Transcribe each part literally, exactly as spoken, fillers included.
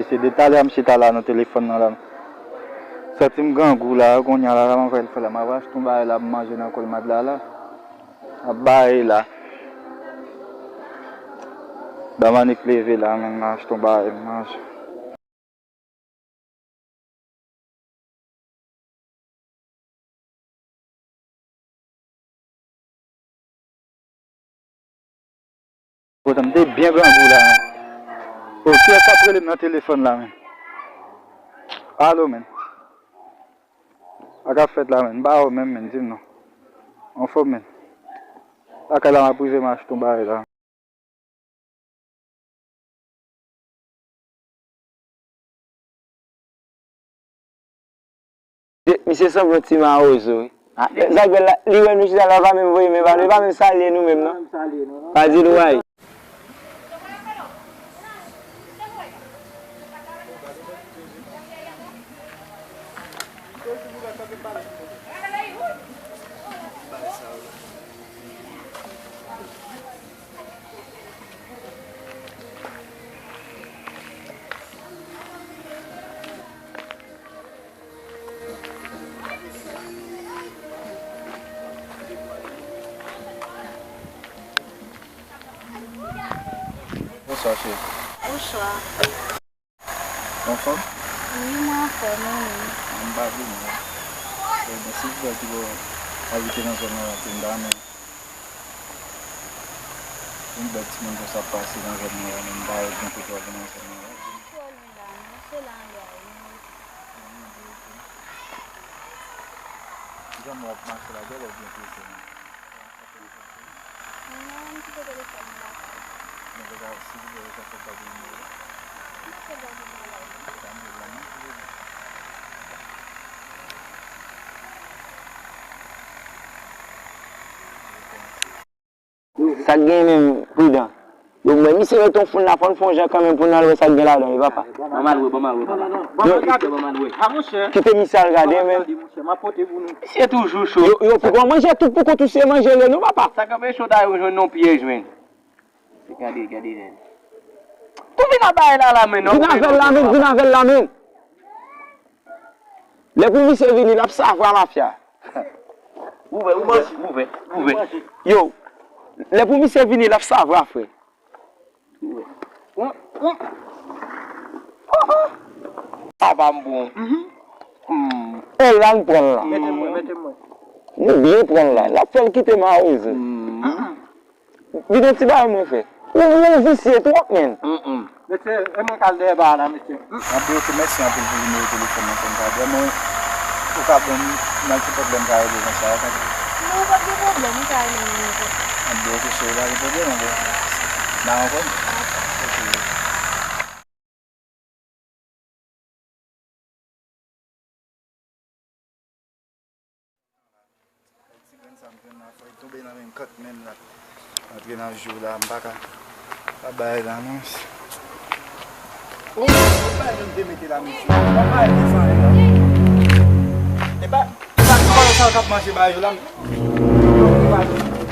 Se de talè a m chita la nan telefòn nan la. Santi m grangou la, kounye a la, la m ap fè l fè la. M ap achte yon bagay la pou manje nan kolmad la la. M ap bay la. Ban m annik leve la, men m achte yon bagay pou manje. Potan m te byen grangou la, men. O, kiyès k ap rele m nan telefòn la, men? Alo, men. Sa k ap fèt la, men? M pa wè w menm, men, di m non. Anfòm, men. Lakay la, m ap rive, m achte yon bagay la. Misye sanble yon ti mawozo, wi. Ah, Zagwèl la, li wè nou chita la, li pa menm voye men ba nou, li pa menm salye nou menm, non. Pa di nou anyen. Bonswa, cheri. Bonswa. Ou anfòm? Wi, mwen anfòm, wi. An, m pa vini non. Ebyen, silvouplè, ki bò w abite nan zòn nan, la, pou m ta renmen yon bèl timoun konsa ap pase nan zòn nan, la, men m pa wè gen kote w abite nan zòn nan, la. Twò lwen la, non, se la anlè a, wi. Kijan w ap mache la, genlè w byen prese, non? Non, m kite telefòn mwen lakay. Mwen te ka, si w vle, w ka fè gade nimewo a. M pa fè gade bagay. Sa m di w la, non? Sa k gen menm, Pridan? Yo, mwen, misye mete yon foun la, fò n fè yon jan kanmenm pou n al wè sa k gen ladan, wi, papa. Ban m al wè, ban m al wè, papa. Ban m al gade. Ban m al wè. A, monchè. Kite misye al gade, men. Ban m al gade, monchè, m ap pote pou nou. Misye toujou cho. Yo, yo, poko manje tout pou kont ou, se manje l ye non, papa. Sa k anpeche w ta jwenn yon pyèj, men. Gade, gade, men. Tou vin avè l la, la, men, non. Vin avè l la, men, vin avè l la, men. Lè pou misye vini, l ap savwa mafya. Ouvè, ouvè, ouvè, ouvè. Yo, lè pou misye vini, l ap savwa, frè. Ouvè. Sa va m bon. Hmm. E la n pran l la. Mete mwen, mete mwen. Nou byen pran l la. L ap fè l kite mawozo. Hmm. Vide ti bagay mwen fè. Ou, ou visye twòp, menn. Mm, mm. Mesye, e mwen k al dèyè ba a la, mesye. Mm. Anben, oke, mèsi anpil pou nimewo telefòn nan, konn pa vrèman ou ka ban m nan ki pwoblèm ka rele konsa, tande. Non, pa gen pwoblèm, ou ka rele m nenpòt lè. Anben, oke, cheri, pa gen pwoblèm, anben. N a rankontre? Oke. Ti grenn sa m jwenn la, fò l tonbe nan menm kant menm la. Antre nan jou la, m pa ka, pa bay la, non. O, e pa yo m te mete la, mesye. Pa bay sa, non. E pa, e pa ti bò sa k ap manje bay yo la, m.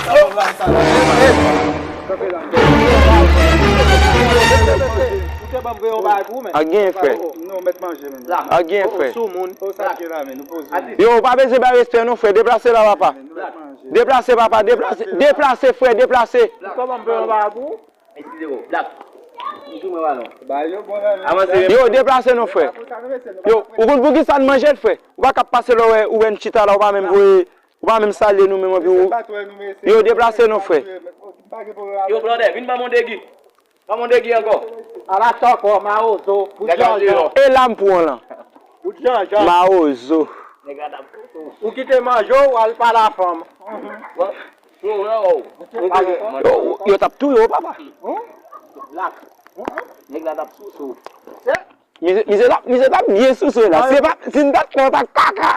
Sa w bay sa la. Kanpe la. Ou te ban m voye yon bagay pou ou, men. A gen frè. Non, mèt manje, men. A gen frè. Sou moun. Yo, ou pa bezwen bay respè non, frè. Deplase la, papa. Deplase, papa. Deplase, deplase, frè. Deplase. Kòman m fè yon bagay pou ou? Eskize w, Black. M sou mwen balon. Avanse. Yo, deplase non, frè. Yo, ou konn poukisa n manje l, frè? Ou pa ka pase la, ou wè, ou wè n chita la, ou pa menm voye, ou pa menm salye nou menm anpi ou. Yo, deplase non, frè. Yo, blòdè, vin ban m yon degi. Ban m yon degi ankò. Ala tòkò, mawozo, bout janjan. E la m pran lan. Bout janjan. Mawozo. Nèg la t ap sou. Ou kite manje w, w al pale a fanm. Yo, yo, yo. Yo, yo t ap touye w, papa. Black. Nèg la t ap sou, sou. Mizè, mizè t ap, mizè t ap byen souse la. Se pa, si n t ap fè w t ap kaka.